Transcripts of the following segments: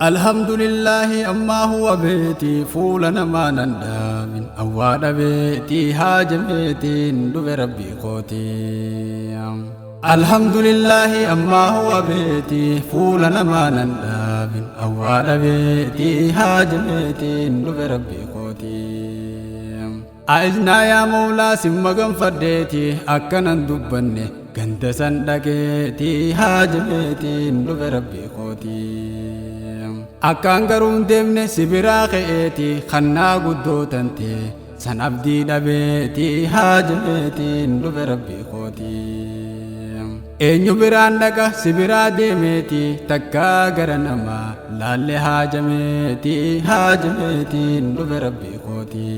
Alhamdulillahi ammaa huwa beeti fuula namaa nan dhaabin awwaadha beeti haajameetiin dhufe rabbii kooti. Alhamdulillahi ammaa huwa beeti fuula namaa nan dhaabin awwaadha beeti haajameetiin dhufe rabbii kooti. A'iznaa yaa Mawlaa simma ganfadheeti akkanan dubbanne ganda san dhaqeeti haajameetiin dhufe rabbii kooti. Akkaan garuu hin deemne si biraa ka'eeti kannaa guddoo tante san abdii dhabeeti haajameetiin dhufe rabbii kooti. Eenyu biraan dhaqa si biraa deemeeti takkaa gara namaa laalle haajameeti haajameetiin dhufe rabbii kooti.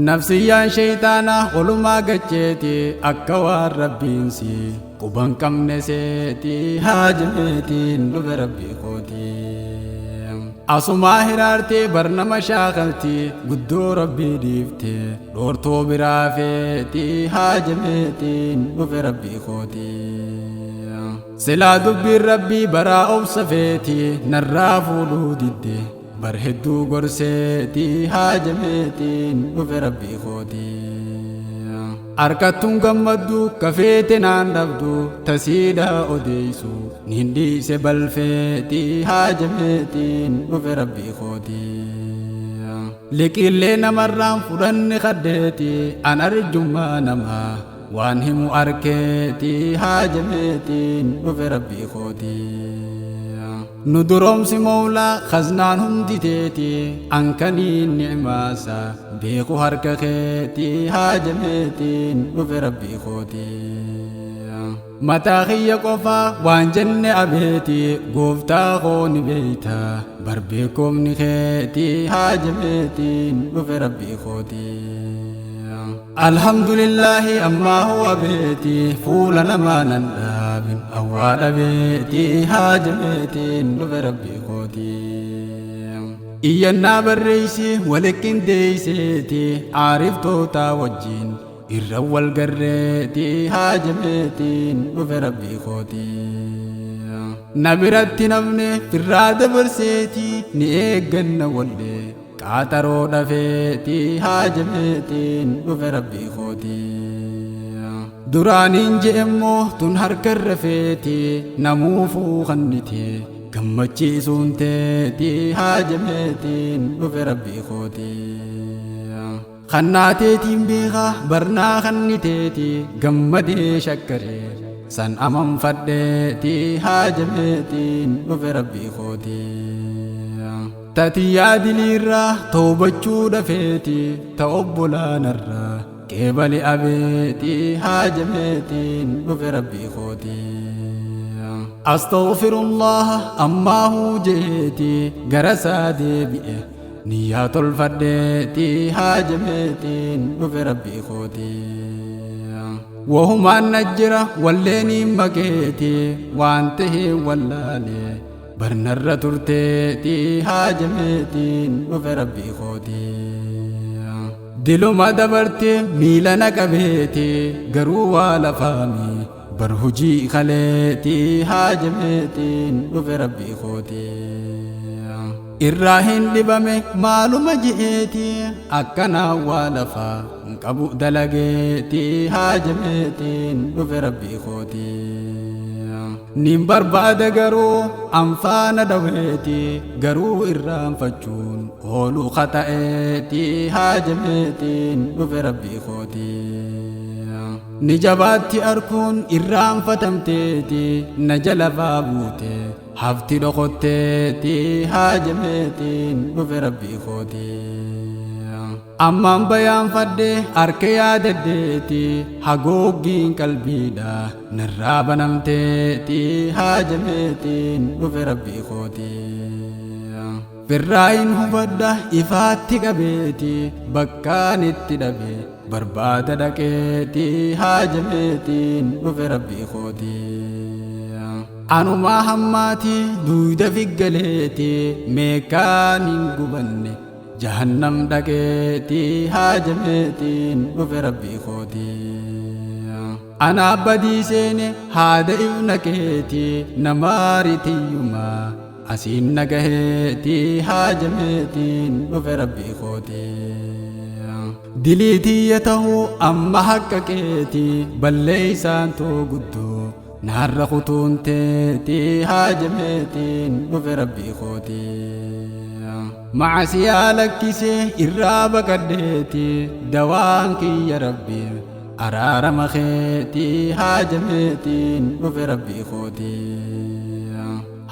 Nafsiyyaan shayxaanaa olumaa gacheeti akka waan rabbiin si quban qabne seeti haajameetiin dhufe rabbii kooti. Asumaa hiraartee barnama shaakalti guddoo rabbii dhiifte dhoortoo biraa feeti haajameetiin dhufe rabbii kooti. Silaa dubbiin rabbii baraa obsa feeti narraa fuudhuu didde bar hedduu gorseeti haajameetiin dhufe rabbii kooti. Harkattuun gammaddu kafeete naan dhabdu tasiidha odeessu niin dhiise balfeeti haajameetiin dhufe rabbii kooti. Liqiillee namarraan fudhanne kaddeeti an arjummaa namaa waan himu arkeeti haajameetiin dhufe rabbii kooti. Nu duroomsi Mawlaa khaznaan hundi teeti ankaniin ni'maasa beeku harka keeti haajameetiin dhufe rabbii kooti. Mataa kiyya qofaa waan jenne abeeti gooftaa koo ni beeyta bar beekomni keeti haajameetiin dhufe rabbii kooti. Alhamdulillahi ammaa huwa beeti fuula namaa nan dhaabin awwaadha beeti haajameetiin dhufe rabbii kooti. Iyyannaa barreessi waliqqindeesseeti aariftoota wajjin irra wal garreeti haajameetiin dhufe rabbii kooti. Na biratti namni firraa dabarseeti ni eegganna wallee qaaxaroo dhafeeti haajameetiin dhufe rabbii kooti. Duraaniin je'emmoo tun harka irra feeti namuufuu kanniti gammachiisuun teeti haajameetiin dhufe rabbii kooti. Kannaateetiin beekaa barnaa kanniteeti gammadee shakkaree san amanfadheeti haajameetiin dhufe rabbii kooti. Tatiyyaa diliirraa toobachuu dhafeeti ta obbolaanarraa qeebali abeeti haajameetiin dhufe rabbii kooti. Astaghfirullah ammaa hujeeti gara isaa deebi'e niyyaa tolfadheeti haajameetiin dhufe rabbii kooti. Wahumaan na jira walleeniin maqeeti waan ta'e wallaalee barnarra turteeti haajameetiin dhufe rabbii kooti. Diluma dabarte miila na qabeeti garuu waa lafaami bar hujii kaleeti haajameetiin dhufe rabbii kooti. Irraa hin dhibame maaluma je'eeti akkanaa waa lafaa hin qabu dalageeti haajameetiin dhufe rabbii kooti. Nin barbaada garuu anfaana dhaweeti garuu irraanfachuun oolu kata'eeti haajameetiin dhufe rabbii kooti. Ni jabaatti arkuun irraanfatamteeti na jala faa buute hafti dhokotteeti haajameetiin dhufe rabbii kooti. Ammaan bayaanfadhe harka yaadaddeeti hagooggiin qalbiidha narraa banamteeti haajameetiin dhufe rabbii kooti. Firraayin hubadha ifaatti qabeeti bakkaan itti dhabe barbaada dhaqeeti haajameetiin dhufe rabbii kooti. Anumaa hammaati duuda figgaleeti meeqaan hin gubanne jahannam dhaqeeti haajameetiin dhufe rabbii kooti. Anaa badii seene haada ifna keeti namaaritiyyumaa Asiin nagaheeti haajameetiin dhufe rabbii kooti. Diliitiyya tahuu amma haqqa keeti balleeysaan too guddoo naarra kutuun teeti haajameetiin dhufe rabbii kooti. Macasiyaa lakkisee irraa baqadheeti dawaan kiyya rabbi araarama keeti haajameetiin dhufe rabbii kooti.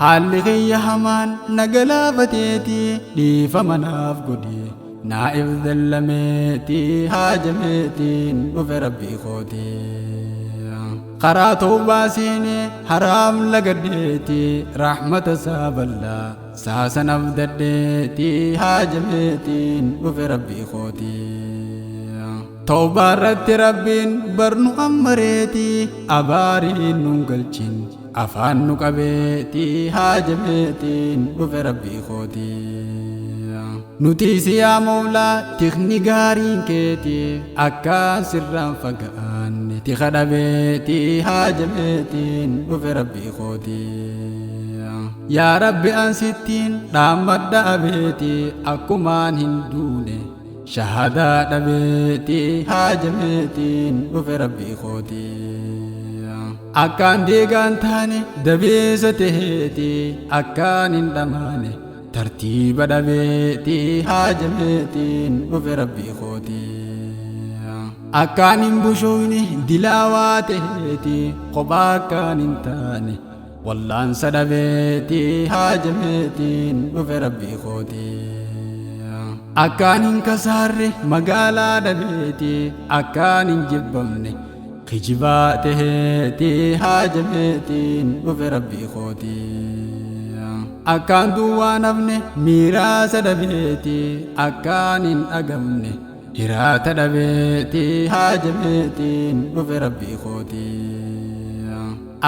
Haalli kiyya hamaan na galaafateeti dhiifama naaf godhi naa'if dallameeti haajameetiin dhufe rabbii kooti. Karaa tawbaa seenee haraam lagadheeti rahmata isaa bal'aa saasan abdadheeti haajameetiin dhufe rabbii kooti. Tawbaa irratti rabbiin barnu ammareeti abaariin nun galchin afaan nu qabeeti haajameetiin dhufe rabbii kooti. Nuti si yaa Mawlaa tikni gaariin keeti akkaan sirraan fagaanne tika dhabeeti haajameetiin dhufe rabbii kooti. Yaa Rabbi an sittiin dhaammadha abeeti akkumaan hin duune shahadaa dhabeeti haajameetiin dhufe rabbii kooti. Akkaan diigaan taane dabeessa taheeti akkaan hin dhamaane tartiiba dhabeeti haajameetiin dhufe rabbii kooti. Akkaan hin bushoyne dilaawaa taheeti kophaa akkaan hin taane wallaansa dhabeeti haajameetiin dhufe rabbii kooti. Akkaan hin kasaarre magaalaa dhabeeti akkaan hin jibbamne kijibaa taheeti haajameetiin dhufe rabbii kooti. Akkaan duwwaan hafne miiraasa dhabeeti akkaan hin dhagamne hiraata dhabeeti haajameetiin dhufe rabbii kooti.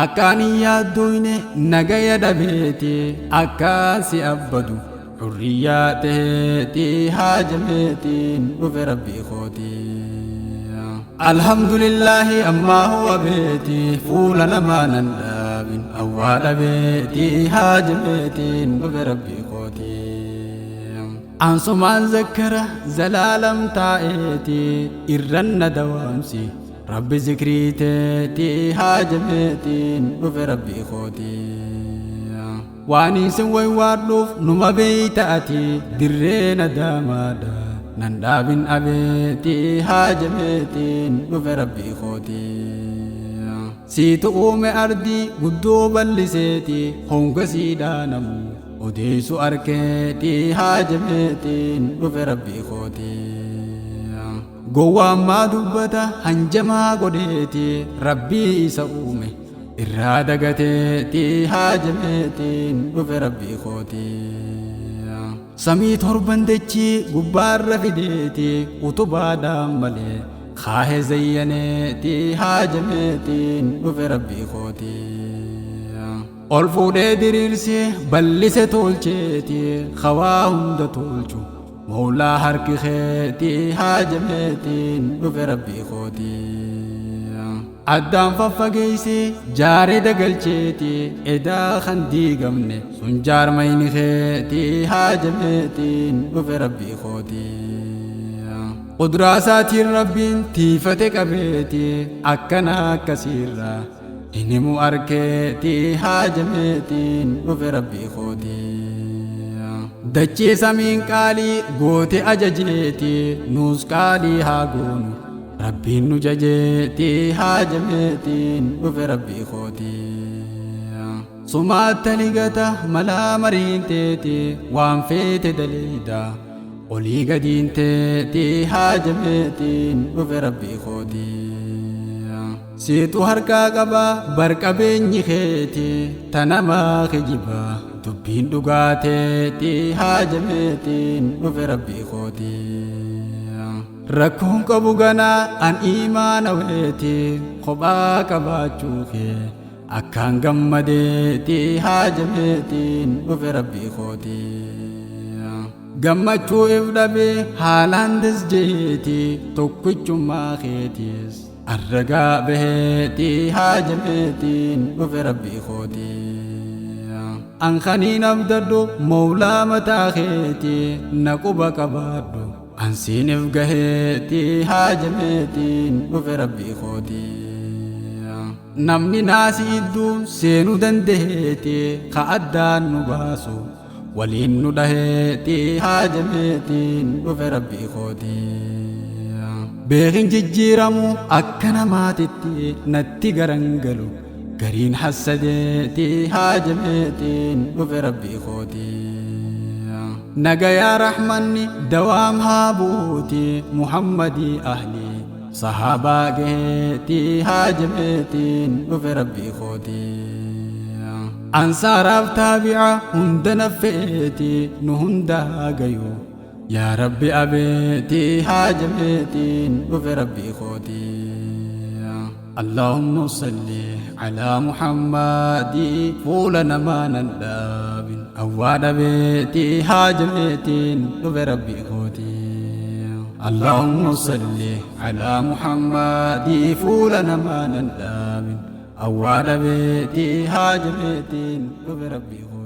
Akkaan hin yaaddoyne nagaya dhabeeti akkaan si abbadu hurriyyaa taheeti haajameetiin dhufe rabbii kooti. Alhamdulillahi ammaa huwa beeti fuula namaa nan dhaabin awwaa dhabeeti haajameetiin dhufe rabbii kooti. Ansumaan zakkara zalaalam taa'eeti irranna dawaamsi rabbi zikrii teeti haajameetiin dhufe rabbii kooti. Waan isin waywaadhuuf numa beeyta ati dirree nadaamaadha nan dhaabin abeeti haajameetiin dhufe rabbii kooti. Siitu uume ardii guddoo bal'iseeti honga siidhaa namu odeessu arkeeti haajameetiin dhufe rabbii kooti. Gowwaan maa dubbata hanjamaa godheeti rabbii isa uume irraa dagateeti haajameetiin dhufe rabbii kooti. Samii torban dachii gubbaarra fideeti utubaadhaan malee kaahe zayyaneeti haajameetiin dhufe rabbii kooti. Ol fuudhee diriirsee bal'ise tolcheeti hawaa hunda tolchu Mawlaa harki keeti haajameetiin dhufe rabbii kooti. Addaan faffageessee jaaree dagalcheeti edaa kan diigamne sun jaarmayni keeti haajameetiin dhufe rabbii kooti. Qudraa isaatiin rabbiin tiifate qabeeti akkana akkasiirraa hin himu arkeeti haajameetiin dhufe rabbii kooti. Dachee samiin qaalii goote ajajeeti nuus qaalii haa goonu rabbiin nu jajeeti haajameetiin dhufe rabbii kooti. Sumaatta ligata malaa mariin teeti waan feete daleeyda olii gadiin teeti haajameetiin dhufe rabbii kooti. Siitu harkaa qaba barqabeenyi keeti tanamaa kijibaa dubbiin dhugaa teeti haajameetiin dhufe rabbii kooti. Rakkoon qabu ganaa an imaana weeti kophaa qabaachuu kee akkaan gammadeeti haajameetiin dhufe rabbii kooti. Gammachuu if dhabee haalaan dasjeeti tokkichummaa keetis arragaa baheeti haajameetiin dhufe rabbii kooti. An kaniin abdadhu mawlaa mataa keeti na quba qabaadhu. An siiniif gaheeti haajameetiin dhufe rabbii kooti. Namni naasi idduu seenuu dandeeti ka addaan nu baasu waliin nu dhaheeti haajameetiin dhufe rabbii kooti. Beekin jijjiiramu akka namaatitti natti garangalu gariin hassadeeti haajameetiin dhufe rabbii kooti. Nagayaa rahmanni dawaam haa buuti Muhammadii ahli sahaabaa gaheeti haajameetiin dhufe rabbii kooti. Ansaaraaf taabi'a hunda naffeeti nu hundaa gayu yaa rabbi abeeti haajameetiin dhufe rabbii kooti. اللهم صل على محمد فول نما نداب أواد بيتي هاجمتين دب ربي خوتي. اللهم صل على محمد فول نما نداب أواد بيتي هاجمتين دب ربي خوتي.